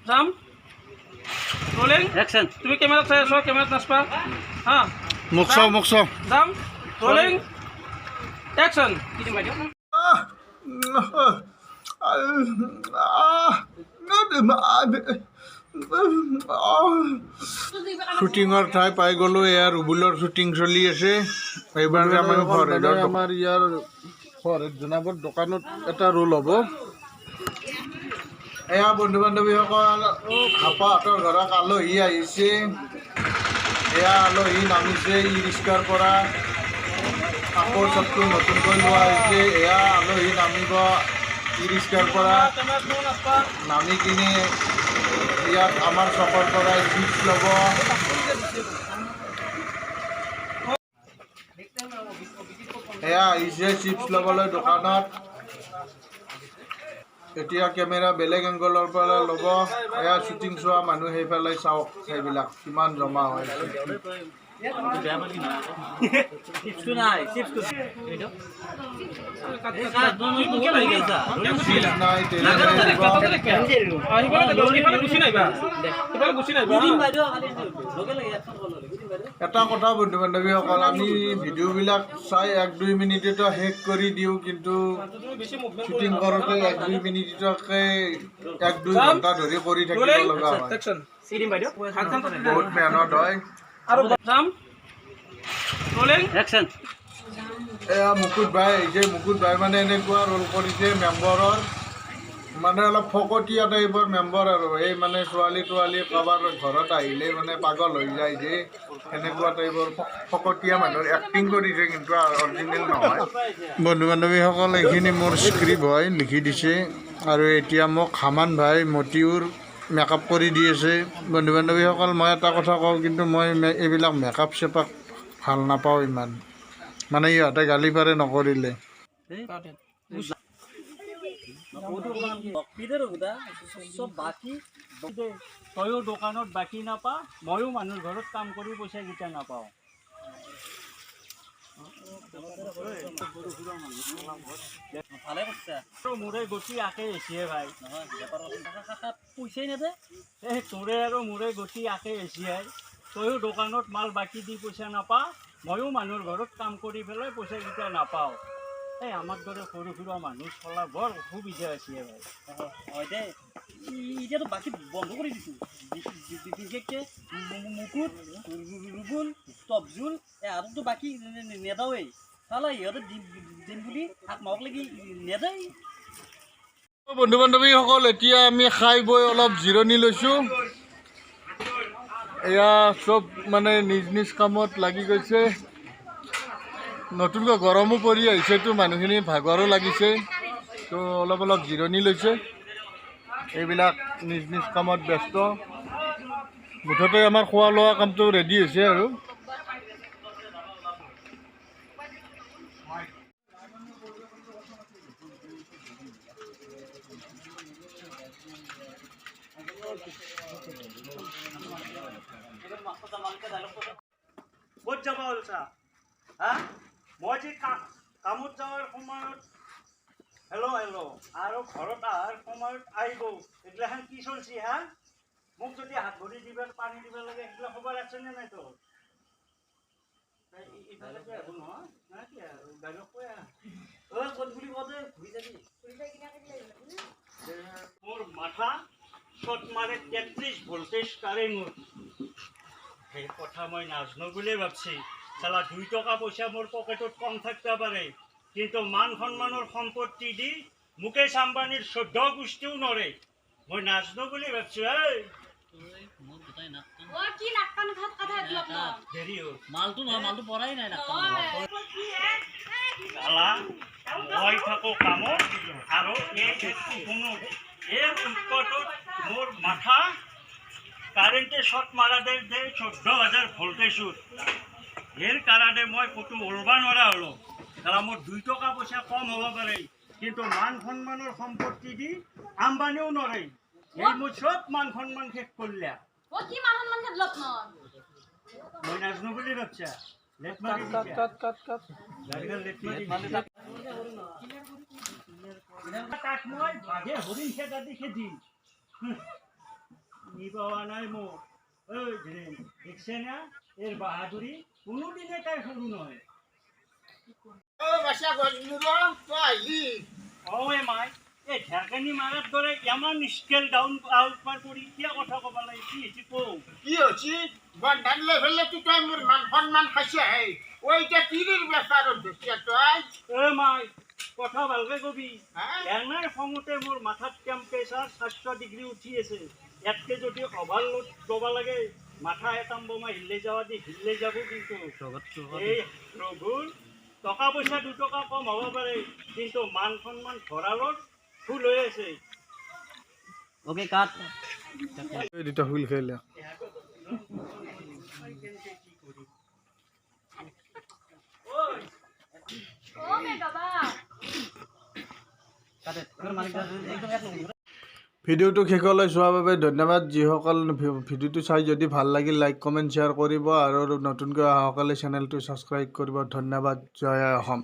যাম, rolling. Action. তুমি কেমেৰাত চাই আছ, কেমেৰাত নাচবা হা। মোক চাওঁ, মোক চাওঁ। যাম, ৰলিং, একশ্যন। কি দিম বাইদেউ? শ্বুটিঙৰ ঠাই পাই গ'লো। এয়া ৰুবুলৰ শ্বুটিং চলি আছে। এইবাৰ আমাৰ ফৰহেডৰ, আমাৰ ইয়াৰ ফৰহেড জনাবৰ দোকানত এটা ৰোল হ'ব। এয়া বন্ধু বান্ধৱীসকল, হাপাহঁতৰ ঘৰত আলহী আহিছে। এয়া আলহী নামিছে ই ৰিক্সাৰ পৰা। আকৌ চবটো নতুনকৈ লোৱা হৈছে। এয়া আলহী নামিব ই ৰিক্সাৰ পৰা। কেমেৰাত নাচবা। নামি কিনে ইয়াত আমাৰ চকৰ পৰাই চিপছ ল'ব। এয়া আহিছে চিপছ ল'বলৈ দোকানত। এতিয়া কেমেৰা বেলেগ এংগলৰ পৰা ল'ব। এয়া শ্বুটিং চোৱা মানুহ সেইফালে চাওক, সেইবিলাক কিমান জমা হৈ আছে। চিপছটো নাই, চিপছটো। চিপছ নাই, তেনেদৰে দিব। ইফালে গুচি নাইবা, ইফালে গুচি নাইবা। এটা কথা বন্ধু বান্ধৱীসকল, আমি ভিডিঅ'বিলাক চাই 1-2 মিনিটতে শেষ কৰি দিওঁ, কিন্তু বেছি মুভমেণ্ট শ্বুটিং কৰোঁতে 1-2 মিনিটকে 1-2 ঘণ্টা ধৰি কৰি থাকিব ৰলিং, লগা হয়। একশ্যন। কি দিম বাইদেউ? বহুত মেহনত হয়। আৰু যাম, ৰলিং। একশ্যন। এয়া মুকুট ভাই আহিছে। মুকুট ভাই মানে এনেকুৱা ৰোল কৰিছে মেম্বৰৰ, মানে অলপ ফকতীয়া টাইপৰ মেম্বৰ আৰু এই মানে ছোৱালী তোৱালী কাৰোবাৰ ঘৰত আহিলে মানে পাগল হৈ যায় যে, সেনেকুৱা টাইপৰ ফকতীয়া মানুহৰ এক্টিং কৰিছে, কিন্তু অৰিজিনেল নহয়। বন্ধু বান্ধৱীসকল, এইখিনি মোৰ স্ক্ৰিপ্ট হয়, লিখি দিছে। আৰু এতিয়া মোক হামান ভাই মতিউৰ মেকআপ কৰি দি আছে। বন্ধু বান্ধৱীসকল, মই এটা কথা কওঁ, কিন্তু মই এইবিলাক মেকআপ চেকআপ ভাল নাপাওঁ ইমান। মানে ইহঁতে গালি পাৰে নকৰিলে। চব বাকী। তয়ো দোকানত বাকী নাপা, ময়ো মানুহৰ ঘৰত কাম কৰি পইচাকেইটা নাপাওঁ। ভালে কৰিছা। আৰু মোৰে গতি আকে এচিয়ে ভাই। নহয়, বেপাৰৰ পইচাই নেদে। এই তোৰে আৰু মোৰে গতি আকে এচিয়াই। তয়ো দোকানত মাল বাকী দি পইচা নাপা, ময়ো মানুহৰ ঘৰত কাম কৰি পেলাই পইচাকেইটা নাপাওঁ। এই আমাৰ দৰে সৰু সুৰা মানুহ চলা বৰ অসুবিধা আছে ভাই। হয় দে, এতিয়াতো বাকী বন্ধ কৰি দিছোঁ। বিশেষকৈ মুকুট, ৰুবুল, তবজুল, এই আৰুতো বাকী নেদাওৱেই। চালা ইহঁতে দিম বুলি আঠ মাহক লাগি নেদেই। বন্ধু বান্ধৱীসকল, এতিয়া আমি খাই বৈ অলপ জিৰণি লৈছোঁ। এয়া চব মানে নিজ নিজ কামত লাগি গৈছে। নতুনকৈ গৰমো পৰি আহিছেতো, মানুহখিনি ভাগৰো লাগিছে, তো অলপ অলপ জিৰণি লৈছে। এইবিলাক নিজ নিজ কামত ব্যস্ত। মুঠতে আমাৰ খোৱা লোৱা কামটো ৰেডি হৈছে আৰু। ক'ত যাব ওলছা হা? মই যে কামত যোৱাৰ সময়ত হেল্ল' হেল্ল' আৰু ঘৰত অহাৰ সময়ত আহিব, এইগিলাখান কি চলছি হা? মোক যদি হাত ভৰি দিব, পানী দিব লাগে, সেইগিলা খবৰ আছেনে নাই তোৰ? ইফালে আহিব নহয় না কি আৰু ডাইলগ কৈ আহ। ঐ, ক'ত বুলি কওঁতে ঘূৰি যাবি। মোৰ মাথা শ্বট মাৰে 33 ভল্টেজ কাৰেণ্টত। সেই কথা মই নাজনো বুলিয়ে ভাবছি। চালা 2 টকা পইচা মোৰ পকেটত কম থাকিব পাৰে, কিন্তু মান সন্মানৰ সম্পত্তি দি মুকেশ আম্বানীৰ 14 গোষ্ঠীও নৰে। মই নাজনো বুলি ভাবছো। এই মোৰ গোটাই নাক অ, কি নাক কাণ খাত কথা দিলক ন? দেৰি হ'ল। মালটো নহয়, মালটো পৰাই নাই নাক। চালা মই থাকোঁ কামত আৰু এই ফোনত এই উৎকটত মোৰ মাথা কাৰেণ্টে শ্বট মাৰা দে দে 14,000 ভল্টেজত। সেই কাৰণে মই ক'তো ওলবা নোৱাৰা হ'লোঁ। চালা মোৰ 2 টকা পইচা কম হ'ব পাৰে, কিন্তু মান সন্মানৰ সম্পত্তি দি আম্বানীও নৰে। এই মোৰ চব মান সন্মান শেষ কৰিলে। অ, কি মান সন্মান দিলক ন? মই নাজনো বুলি ভাবছা? লেট মাৰি কাট। দিছা। কাট কাট কাট। গাড়ীখন লেট মাৰি দিছা। তাক মই বাঘে হৰিণ খেদা দি খেদিম। চিনি পোৱা নাই মোক। ঐ ধীৰেন, দেখছে না এৰ বাহাদুৰি? কোনোদিনে তাই সৰু নহয়। অ মাই, এই ঢেৰকানি মাৰাৰ দৰে ইমান স্কেল ডাউন আউট পাৰ কৰি কিয় কথা ক'ব লাগে? কি হৈছে কওঁ। কি হৈছে? বন্ধন লৈ পেলাই তই মোৰ মান সন্মান খাইছে হে। ঐ, এতিয়া তিৰিৰ বেপাৰত ধৰিছা তই? এ মাই, কথা ভালকে কবি। হা? এনাই খঙতে মোৰ মাথাত টেম্পাৰেচাৰ 700 ডিগ্ৰী উঠি আছে। ইয়াতকে যদি অভাৰলোড ল'ব লাগে, মাথা এটাম বোমা হিলে যোৱা দি হিলে যাব। কিন্তু এই ৰঘুৰ টকা পইচা 2 টকা কম হ'ব পাৰে, কিন্তু মান সন্মান ভঁৰালত ফুল হৈ আছে। অ'কে, কাট। এই দুটা হুইল খেলে। ও মে বাবা। কাটে মালিক একদম এক নম্বৰ। ভিডিঅ'টো শেষলৈ চোৱাৰ বাবে ধন্যবাদ। যিসকল ভিডিঅ'টো চাই যদি ভাল লাগিল, লাইক, কমেণ্ট, শ্বেয়াৰ কৰিব আৰু নতুনকৈ অহাসকলে চেনেলটো ছাবস্ক্ৰাইব কৰিব। ধন্যবাদ। জয় আই অসম।